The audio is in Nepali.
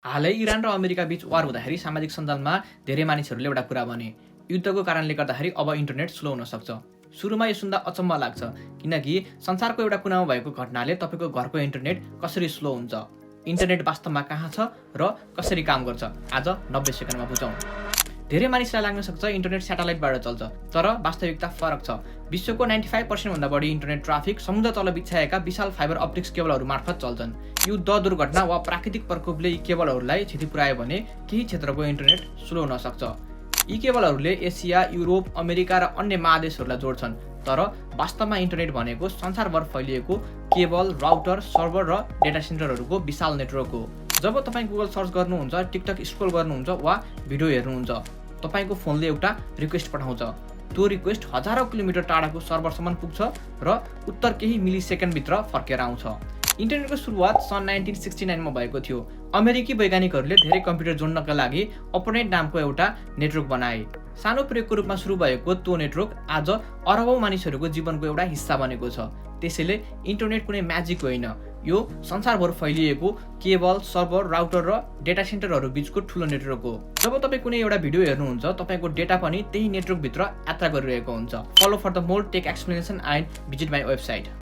हालै इरान र अमेरिका बीच वार हुँदाखेरि सामाजिक सञ्जालमा धेरै मानिसहरूले एउटा कुरा भने, युद्धको कारणले गर्दाखेरि अब इन्टरनेट स्लो हुन सक्छ। सुरुमा यो सुन्दा अचम्म लाग्छ, किनकि संसारको एउटा कुनामा भएको घटनाले तपाईँको घरको इन्टरनेट कसरी स्लो हुन्छ, इन्टरनेट वास्तवमा कहाँ छ र कसरी काम गर्छ, आज 90 सेकेन्डमा बुझौँ। धेरै मानिसलाई लाग्न सक्छ इन्टरनेट स्याटेलाइटबाट चल्छ, तर वास्तविकता फरक छ। विश्वको 95% भन्दा बढी इन्टरनेट ट्राफिक समुद्र तल बिछाएका विशाल फाइबर अप्टिक्स केबलहरू मार्फत चल्छन्। युद्ध, दुर्घटना वा प्राकृतिक प्रकोपले यी केबलहरूलाई क्षति पुर्यायो भने केही क्षेत्रको इन्टरनेट स्लो हुन सक्छ। यी केबलहरूले एसिया, युरोप, अमेरिका र अन्य महादेशहरूलाई जोड्छन्, तर वास्तवमा इन्टरनेट भनेको संसारभर फैलिएको केबल, राउटर, सर्भर र डेटा सेन्टरहरूको विशाल नेटवर्क हो। जब तपाईँ गुगल सर्च गर्नुहुन्छ, टिकटक स्क्रोल गर्नुहुन्छ वा भिडियो हेर्नुहुन्छ, तपाईँको फोनले एउटा रिक्वेस्ट पठाउँछ। त्यो रिक्वेस्ट हजारौं किलोमिटर टाढाको सर्भरसम्म पुग्छ र उत्तर केही मिलिसेकेन्डभित्र फर्केर आउँछ। इन्टरनेटको सुरुवात सन् 1969 मा भएको थियो। अमेरिकी वैज्ञानिकहरूले धेरै कम्प्युटर जोड्नका लागि अपर्नेट नामको एउटा नेटवर्क बनाए। सानो प्रयोगको रूपमा सुरु भएको त्यो नेटवर्क आज अरबौं मानिसहरूको जीवनको एउटा हिस्सा बनेको छ। त्यसैले इन्टरनेट कुनै म्याजिक होइन, यो संसारभर फैलिएको केबल, सर्भर, राउटर र डेटा सेन्टरहरू बीचको ठूलो नेटवर्क हो। जब तपाईँ कुनै एउटा भिडियो हेर्नुहुन्छ, तपाईँको डेटा पनि त्यही नेटवर्कभित्र यात्रा गरिरहेको हुन्छ। Follow for the more tech explanation and visit my website.